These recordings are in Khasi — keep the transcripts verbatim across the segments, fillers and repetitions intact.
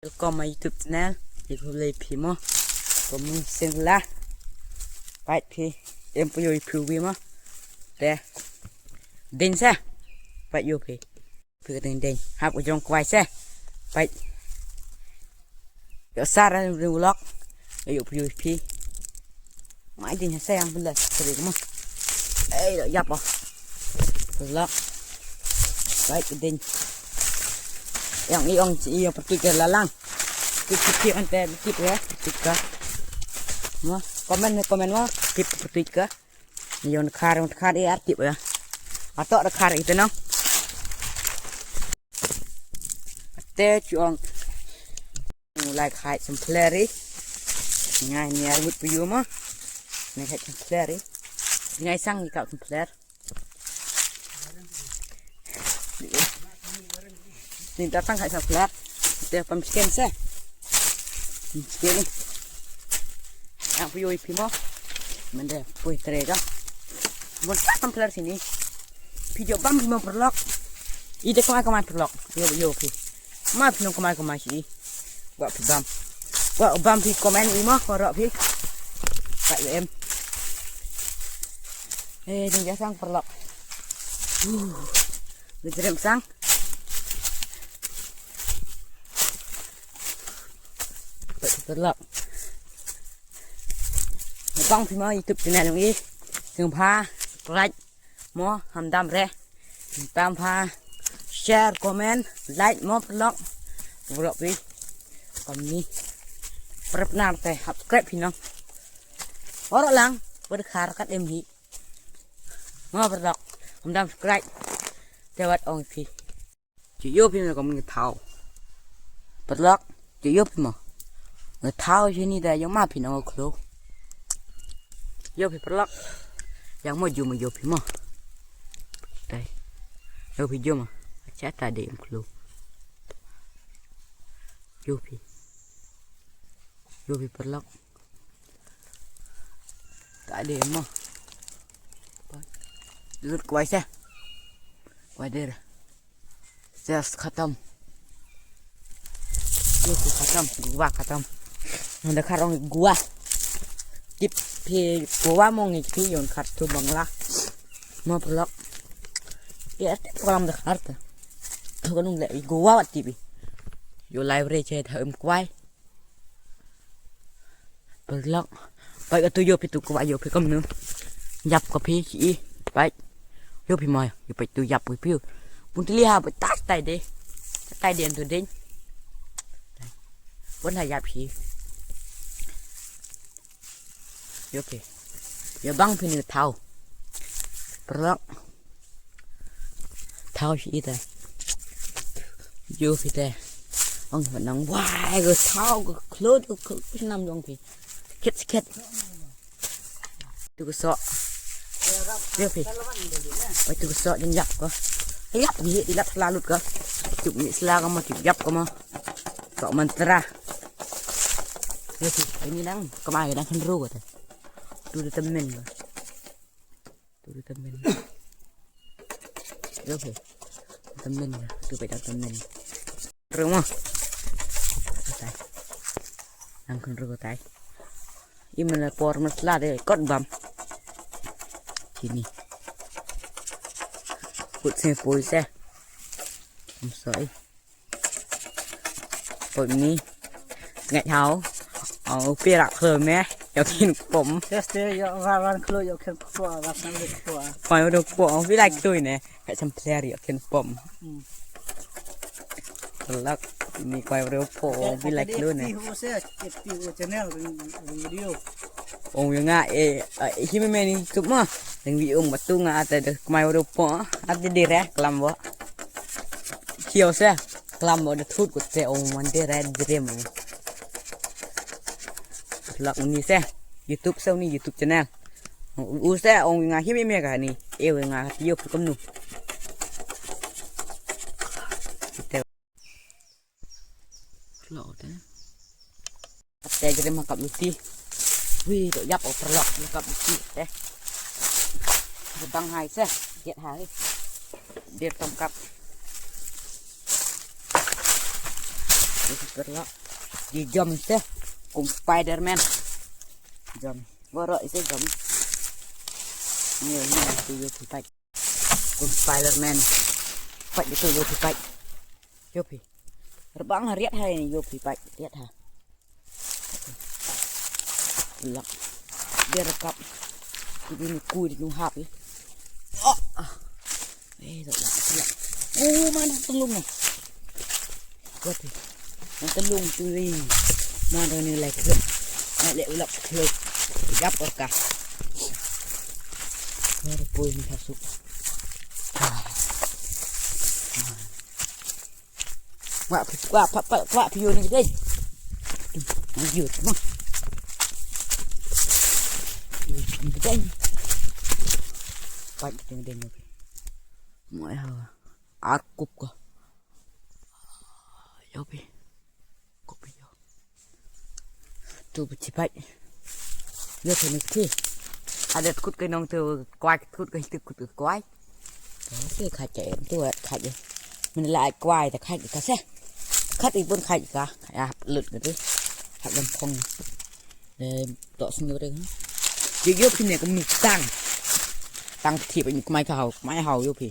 Welcome my YouTube channel. Ïa khublei phi mo. Kumne sien la. Peit phi. Em phi ïoh phi wi mo. Te. Ding se. Peit ïoh phi. Phi ka ding ding. Hap u jong kwai se. Peit. Ïoh sar ring vlog. Ïoh phi ïoh phi. Mai ding ha se yang bela sri mo. Ei, ïoh ïap oh. Vlog. Peit ka ding. Yang i ong chi i ïoh pyrtuit ka lalang. Tip tip tip ante tip ya. Tip ka. Mo, komen ne komen mo. Tip pyrtuit ka. Ni ïoh khar ïoh khar i ar tip ya. Atok da khar i tenong. Te chu ong. Lai khai sampler i. Ngai ni ar mut pyu mo. Ni khai sampler i. Ngai sang i ka sampler. Ni ta tang khai sampler. Te pam sken se. Sken ni. Yang pyu i phi mo. Mende pui tre ka. Bon ka sampler sini. Phi jo bam phi mo paralok. I de kmai kmai paralok. Ïoh ïoh phi. Ma phi nong kmai kmai shi. Wa phi bam. Wa bam phi komen i mo ko ro phi. Ka em. Eh, ding ja sang paralok. Huh. Ding jrem sang. Paralok. Bang phi mo YouTube channel jong i. Sngewbha. Like. Mo, ham dam re. Tam pha. Share, comment, like, mo paralok. Paralok phi. Kumne. Prep nar te subscribe phi nong. Oro lang, ber khar kat em hi. Mo paralok. Ham dam subscribe. Te wat ong phi. Ju ïoh phi me kum ngi thaw. Paralok, ju ïoh phi mo. Ngi thaw shi ni da yang ma phi nong khlo. Ïoh phi paralok. Yang mo ju mo ïoh phi mo. Tai. Ïoh phi ju mo. Acha ta de em khlo. Ïoh phi. Ïoh phi paralok. Ta de mo. Lut kwai se. Kwai der. Ses khatam. Lut khatam. Gua khatam. Nanda kharong gua. Tip phi gua mo ngi phi yon khat tu Bangla. Mo paralok. Ïa tip kalam da khar ta. Tu kanung le gua wat tip. Yo library che tha em kwai. Paralok. Peit ka tu ïoh phi tu kwai ïoh phi kumno. Ïap ka phi shi i. Peit. Ïoh phi mo ïoh peit tu ïap phi phi. Bun tli ha peit tas tai de. Tai de tu ding. Bun ha ïap shi. Ïoh phi. Ïoh bang phi ni thaw. Paralok. Thaw shi ita. Ju phi te. Ong pha nang wai ko thaw ko khlot ko khlot nam jong phi. Kit kit. Tu ko so. Ju phi. Oi tu ko so jin ïap ko. Ïap ni di lap sla lut ko. Tu ni sla ko ma tu ïap ko ma. Ko mantra. Ju phi. Ini nang kemai nang khenru ko te. Tu de temen ko. Tu de temen. Yo he. Temen. Tu peit temen. Rumah. Nang khun ru tai. I mala por masla de kot bam. Sini. Kut se poi se. Am soi. Poi ni. Ngai hau. Au pi rak khlo me. Yo kin pom. Yes te yo ran ran khlo yo kin khlo rak sang de khlo. Poi do khlo pi lai khlo ne. Ka sampler yo kin pom. Lak ni koi ro po pi lai khlo ne. Ti ho se ti ho channel video. Ong nga e hi me ni tup ma. Dang wi ong batu nga ata de kmai ro po. Ata de re klam bo. Kio se klam mo da thut ko te ong man de red dream. Lak uni se YouTube se uni YouTube channel. U se ong nga hi me me ka ni e we nga ha tio phi kumnu. Te. Lak te. Te jere ma kap luti. Wi do yap o perlok ma kap luti te. Bang hai se, jet hai. Dir tong kap. Paralok. Ki jump te. Kum Spider-Man. Jump. Baroh ite jump. Ayo, ni tu ïoh phi pait. Kum Spider-Man. Pait ito ïoh phi pait. Ïoh phi. Rebang ha riat ha ini ïoh phi pait. Riat ha. Lak. Dia rekap. Ini ku di nu hap. Oh. Eh, tak nak, tak nak. Oh, mana telung ni? Kuat ni. Mana telung tu ni? Mana ni lagi? Nak lek ulap ke. Yap ka. Mana pun ni kasut. Wah, wah, wah, wah, wah, pion ni dei. Pion tu mah. Pion ni dei. Pat pion dei. Mai ha. Arkup ka. Yo pi. Kopi yo. Tu bchi pat. Yo tu ni ti. Ada kut ke nong tu kwai kut ke tu kut ke kwai. Te khat cha em tu at khat je. Min la ai kwai te khat ka se. Khat i bun khat ka. Ya lut ka tu. Khat dam phong. Eh, tok sini beri. Ye yo pi ne ko mi tang. Tang ti pa ni kmai ka hau, kmai hau yo pi.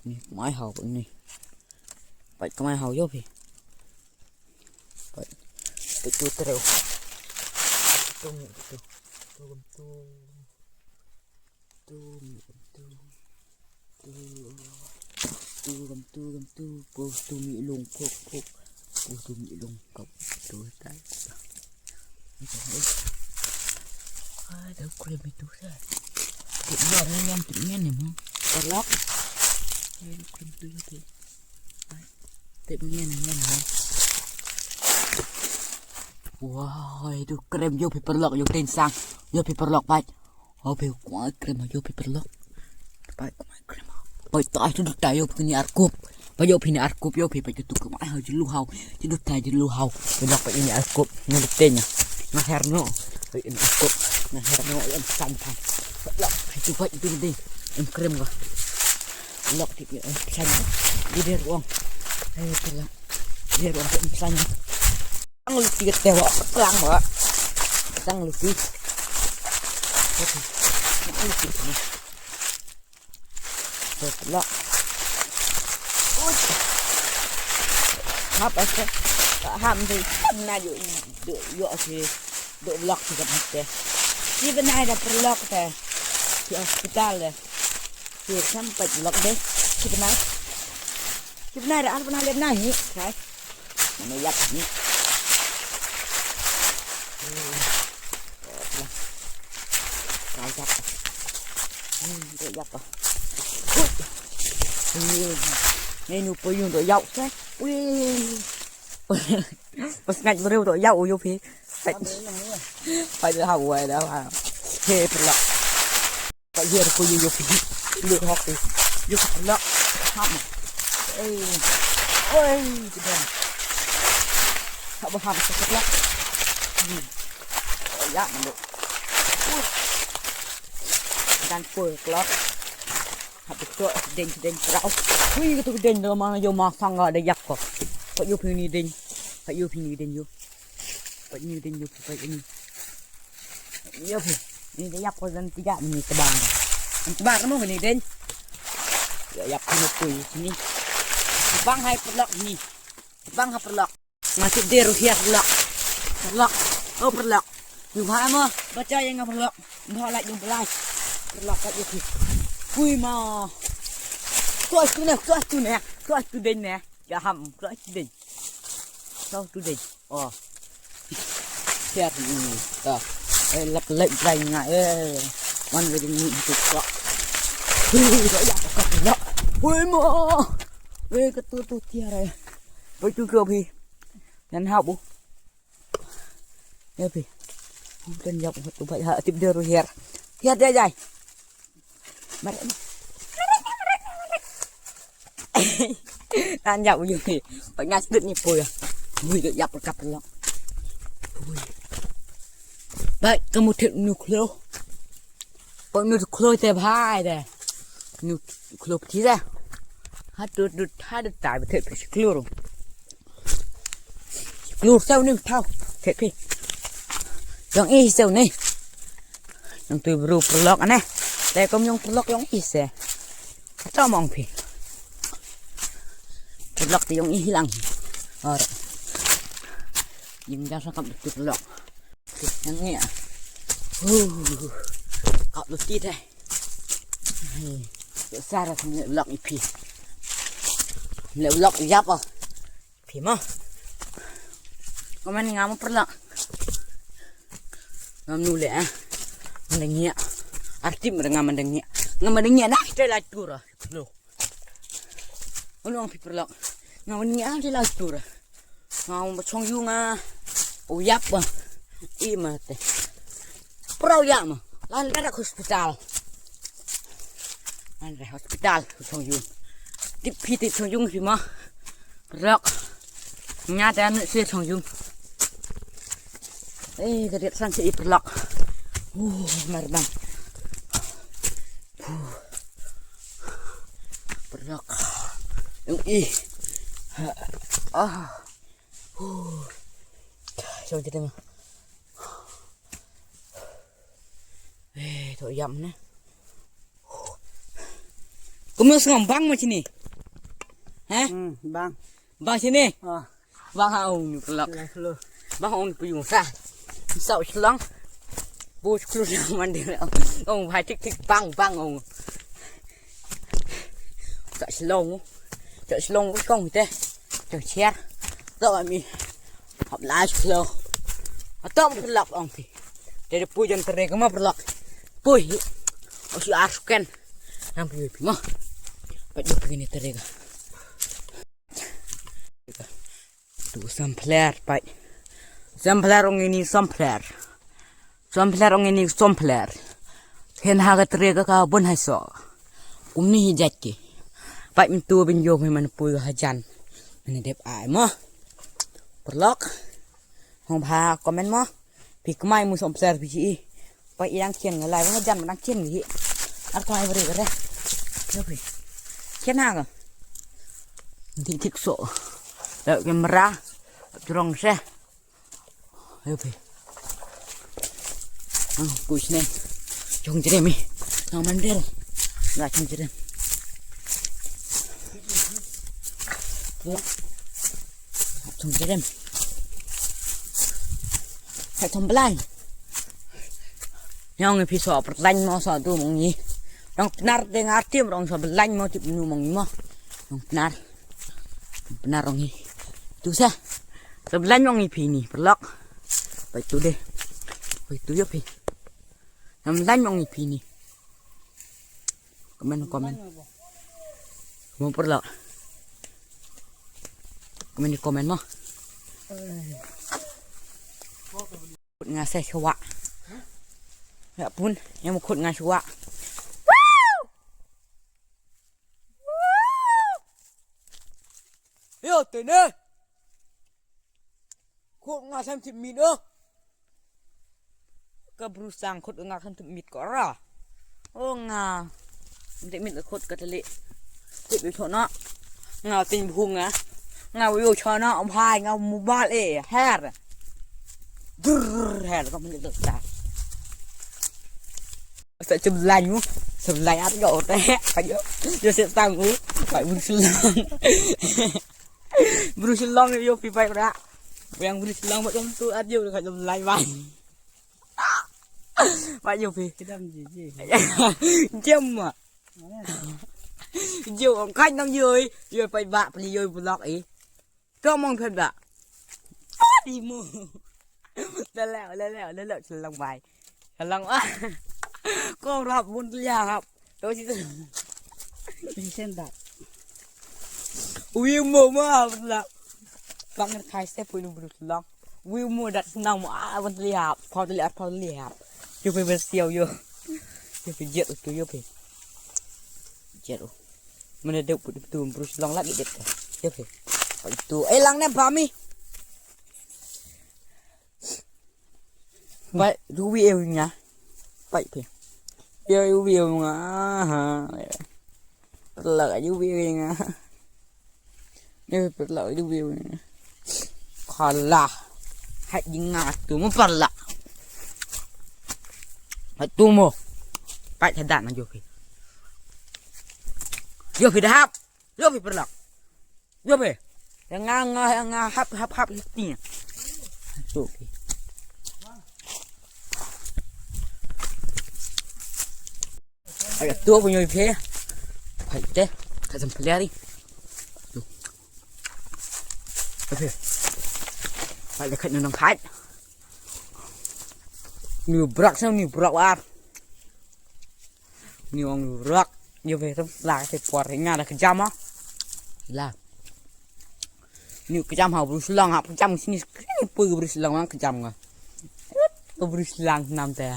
Ni kmai hau ni. Pat kmai hau yo pi. Pat. Pat tu terus. Tu tu. Tu tu. Tu tu. Tu gam tu gam tu po tu mi long kok kok po tu mi long kok tu tai. Ada krem itu sa. Tip luar ni yang tip ni ni mo. Paralok. Ada krem tu tu. Tip ni ni ni mo. Wah, itu krem yo pi paralok yo tensang yo pi paralok pat. Hau phi kwai krem hau phi paralok. Pai kwai krem. Pai tai tu duk tai yo phi ni arkup. Pai yo phi ni arkup yo phi pai tu kwai hau julu hau. Julu tai julu hau. Julu pai ni arkup. Ni duk tenya. Na her no. Pai ni arkup. Na her no em san pan. Lok pai tu pai tu ni. Em krem ga. Lok ti em san. Di der wong. Ai tu lok. Di der wong em san. Tang luti ka te wa, tang wa. Tang luti. Tang luti. Tang la. Hap asa. Hap dei. Na yo yo si do blok si kat te. Si benai da paralok te. Si hospital de. Si sampai blok de. Si benai. Si benai da ar benai le nai. Kai. Mana yak ni? Kajak. Hmm, yak. Ni nu po yung do yak sa. Ui. Pas ngai bro do yak u yo phi. Pai. Pai ha wai da. He pula. Ka yer ko yer ko di. Lu hok di. Yu ka la. Ha ma. Ei. Oi, ki dang. Ha ba ha ba ka la. Hmm. Oh, ya ma lu. Dan poi klok. Ha ba to deng deng trau. Hui ka tu deng da ma yo ma sang ga da yak ko. Ko yo phi ni deng. Ko yo phi ni deng yo. Pat ni ding yo pat ni. Yo phi. Ni da yap ko dan tiga ni tebang. An tebang mo ni ding. Ya yap ni pui ni. Tebang hai paralok ni. Tebang hai paralok. Ngasih deru hias paralok. Paralok. Oh paralok. Yu hai mo. Baca yang paralok. Ba la yung belai. Paralok kat yo phi. Pui ma. Kos tu ne, kos tu ne. Kos tu ding ne. Ya ham, kos tu ding. Kos tu ding. Oh. Siap ni. Ta. Eh, lap lek dai nga eh. Wan lagi ni tu kok. Hui, ya kok kok. Hui mo. Eh, ketu tu tiar eh. Hui tu kok phi. Dan hap bu. Ya phi. Bukan jap tu baik ha tip dia ruhiar. Hiar dia jai. Mar. Tan jap yu phi. Pak ngas dut ni poi. Ui dut yap kap lo. Ui. Baik kamu tip nu klo. Pak nu klo te bhai de. Nu klo phi de. Ha dut dut ha dut tai betul phi klo. Klur sew ni thaw. Khet phi. Yong i sew ni. Nang tu bru perlok ane. Te kom yong perlok yong i se. Kata mong phi. Perlok ti yong i hilang. Or. Yim jasa kam tu perlok. Yang ni. Huh. Kap tu ti te. Sara kam lok i phi. Lok yap ah. Phi mo. Komen nga mo perlok. Ngam nule ah. Mandang ngia. Artip ngam mandang ngia. Ngam mandang ngia na kita la tura. Lo. Unu ang phi perlok. Ngam mandang ngia kita la tura. Ngam ba chong yu nga. U yap ba. I ma te. Pro ya ma. Lan da hospital. Lan da hospital chong yu. Tip phi tip chong yu phi ma. Perlok. Nya da ne se chong yu. Eh, ka riat san se i perlok. Uh, mar bang. Uh. Perlok. Yung i. Ah. Uh. Chong jete ma. Eh, to yam ne. Kumno sngam bang mo chini. Heh? Hmm, bang. Bang chini. Ah. Bang ha ong ni kelak. Bang ha ong ni puyung sa. Sa u chlong. Bu chlong sa mandi. Ong hai tik tik bang bang ong. Sa chlong. Sa chlong u kong te. Sa cher. To mi. Hap la chlong. Atom kelak ong pi. Te de pujan tere kama perlok. Pui. O si asken. Nang pui pi ma. Pat de pui ni tere ka. Tu sampler pai. Sampler ong ini sampler. Sampler ong ini sampler. Hen ha ka tere ka ka bun hai so. Kumni hi jat ki. Pai mintu bin yo me man pui ha jan. Mane dep ai mo. Perlok. Hong bha komen mo. Pi kmai mu som pser pi chi. Pai i dang kien ngalai ba jan dang kien hi. Ar kmai bari bare. Yo pi. Kien ha ka. Di tik so. Lek kamera. Jrong se. Yo pi. Ah, push ne. Jong jere mi. Nang mandel. Nggak jong jere. Yo. Jong jere. Hai tom belai. Nyong phi so perlain mo so tu mong ni. Rong pnar de ngartim rong so belai mo tip nu mong ni mo. Rong pnar. Rong pnar rong ni. Tu sa. So belai mong ni phi ni perlok. Pai tu de. Pai tu yo phi. Rong belai mong ni phi ni. Komen komen. Mo perlok. Komen komen mo. Khut nga se chwa. Ya pun, yang khut nga chwa. Yo, tene. Khut nga sam tip mit oh. Ka bru sang khut nga sam tip mit ko ra. O nga. Tip mit khut ka tali. Tip mit na. Nga tin bhung nga. Nga yo chana om hai nga mobile eh her. Dur her ka mali ta. Sa chum lain mu. Chum lain at yo te. Ka yo. Yo se tang u. Pai bru silang. Bru silang yo pi pai ra. Yang bru silang ba dong tu at yo ka chum lain pai. Pai yo pi. Kidam ji ji. Jam ma. Yo ong kai nam yo. Yo pai ba pli yo blok eh. Ka mong phet ba. Di mu. Lele lele lele silang pai. Silang ah. Ko rap bun tu ya hap. To si tu. Sen da. Wi mo ma la. Bang khai step pun bru silang. Wi mo dat senang mo ah bun tu ya hap. Pau tu ya pau tu ya hap. Yo pe bersiau yo. Yo pe jet tu yo pe. Jet. Mana deu put tu bru silang lagi dep. Yo pe. Tu eh lang ne ba mi. Pai ruwi e nga. Pai pe. Yo ruwi e nga. Ha. Perlak aja ruwi e nga. Yo perlak aja ruwi e nga. Halah. Hai jinga tu mo paralok. Hai tu mo. Pat hadan na joki. Joki dah hap. Joki paralok. Joki. Yang nga nga yang nga hap hap hap hiti. Joki. Ai tu punya phe. Hai te. Ka sam pelari. Tu. Phe. Hai dekat nang hai. Ni brak sam ni brak war. Ni ong brak. Yo phe tu la se por nga da kejam ah. La. Ni kejam ha bru selang ha kejam sini skrin pu bru selang ha kejam nga. Bru selang nam te.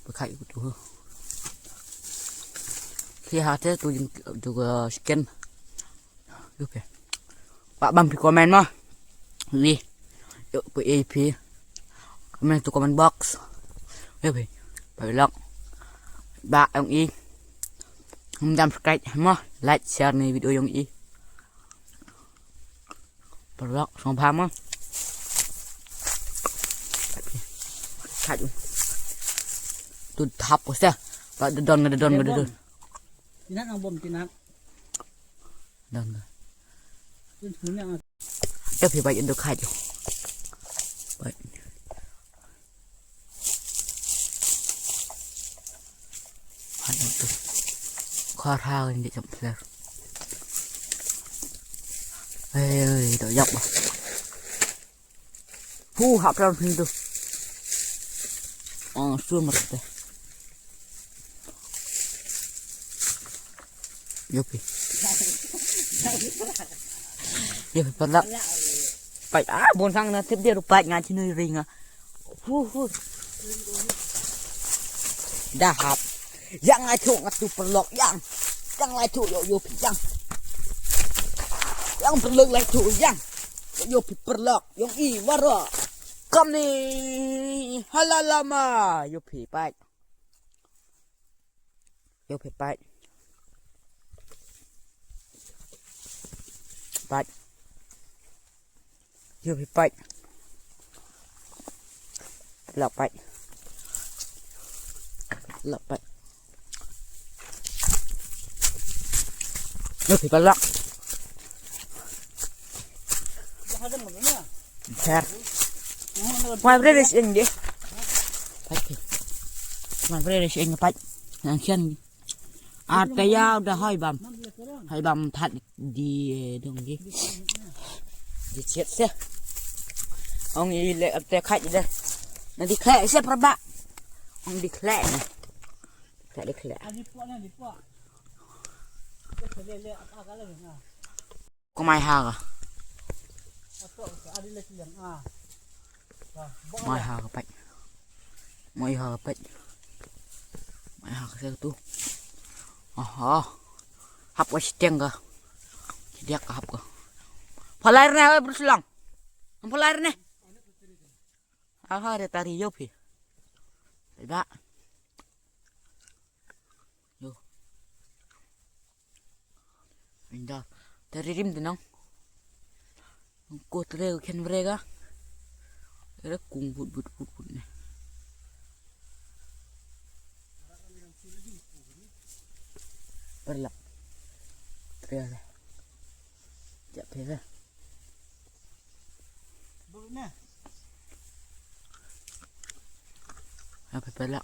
Bekai ku tu. Ki ha te tu jing tu ke skin. Yo phe. Pak bam pi komen ma. Wi. Yo phe A P. Komen tu comment box. Yo phe. Pak lok. Ba ong i. Hum dam subscribe mo, like share ni video yong i. Paralok song pha mo. Khat. Tu thap ko sa. Ba da don da don da don. Tinat ang bom tinat. Don. Tin punya. Yo phi ba indo khat. Ba. Hai tu. Khar ha kan dia jump flare. Hei, dah yak bah. Hu hap dalam pintu. Oh, sumber teh. Yo phi. Yo phi paralok. Pait ah bun sang na tip dia rupat nga chinui ring ah. Hu hu. Dah hap. Yang lai thu nga tu paralok yang. Yang lai thu yo yo phi yang. Yang paralok lai thu yang. Yo phi paralok yong i wara. Kam ni halalama yo phi pait. Yo phi pait. Pait. Yo phi pait. Lak pait. Lak pait. Yo phi pait lak. Ser. Mai bre res ing di. Pait. Mai bre res ing pait. Nang sian di. Ar te ya udah hai bam. Hai bam that di dong di. Di chet se. Ong i le ar te khat de. Na di khlek se parba. Ong di khlek. Khlek di khlek. Ko mai ha ka. Mai ha ka pait. Mai ha ka pait. Mai ha ka se tu. Aha. Hap ka siteng ka. Sidiak ka hap ka. Phalai rne oi bruslong. Phalai rne. Aha re tari yo phi. Ba. Yo. Inda. Tari rim dinang. Ko tre ko khen brega. Era kung but but but but ne. Paralok. Tre. Ja phe. Ha phe pela.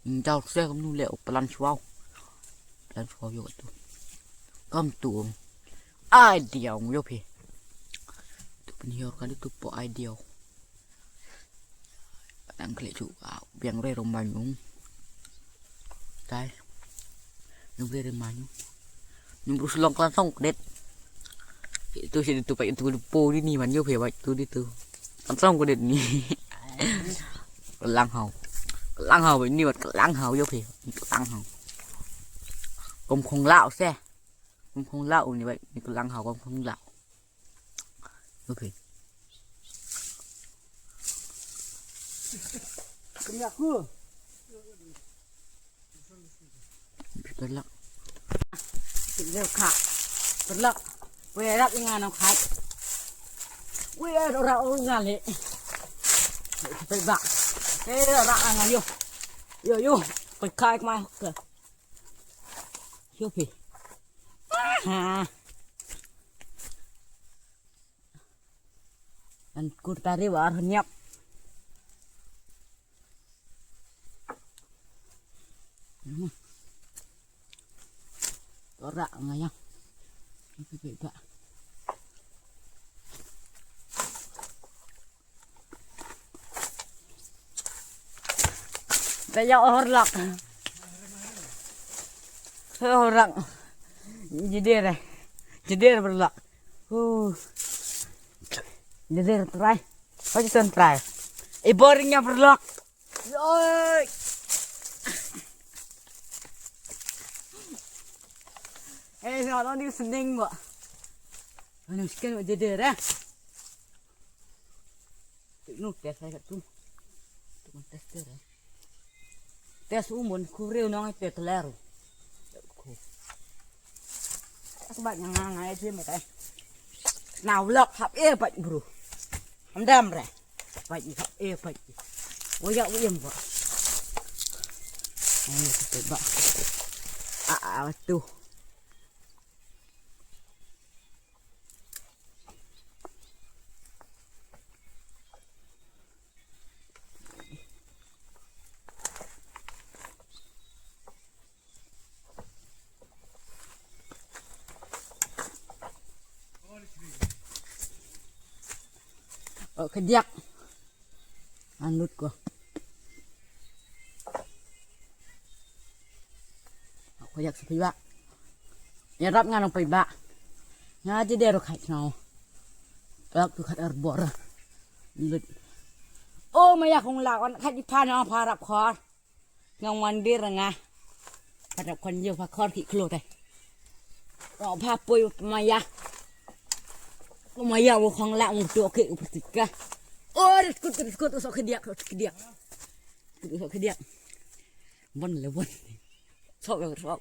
Njaw se kam nu le o plan shuaw. Plan shuaw yo tu. Kam tu. Ai diaw yo phe. Tu pynhiar ka tu po ai diaw. Dang kle chu biang re rom ba nyung. Tai. Nyung re re ma nyung. Nyung brus long kan song kdet. Tu si tu pa tu po di ni man yo phe ba tu di tu. Kan song kdet ni. Kalang hau. Kalang hau ni wat kalang hau yo phe. Kalang hau. Kom khong lao se. Kom khong lao ni wat ni kalang hau kom khong lao. Okay. Kemyak ku. Paralok. Paralok. Paralok. Paralok. Paralok. Ui, eh, ora ora ngali. Peit ba. Eh, ora ngali yo. Yo, yo. Peit kai kmai ke. Yo pi. Ha. An kur tari war nyap. Ora nga yang. Peit ba. Kaya horlak. Horlak. Jeder, eh. Jeder berlak. Uh. Jeder try. Apa tu try? Eh, boring ya berlak. Yoi. Eh, sa lo ni sending ba. Anu sekian ba jeder, eh. Tu nu test ai kat tu. Tu kan tester, eh. Test umun ku reu nong te teler. Ku. As ba nyang ngai je me tai. Now lok hap e ba bro. Am dam re. Ba hap e ba. Wo ya wo yem ba. Ai te ba. A a tu. Oh, kediak. An lut ko. Ko yak sepi ba. Ya rap ngan ong pai ba. Nga je dero khai snow. Rap tu khat arbor. Lut. Oh, maya kong la wan khai di pan ong pa rap khor. Ngong mandir nga. Pada kon je pa khor ki klo te. Ong pa poi maya. Maya wo khong la ong tu ke u pertika. Oh, reskut reskut sok kediak sok kediak. Sok kediak. Bon le bon. Sok sok.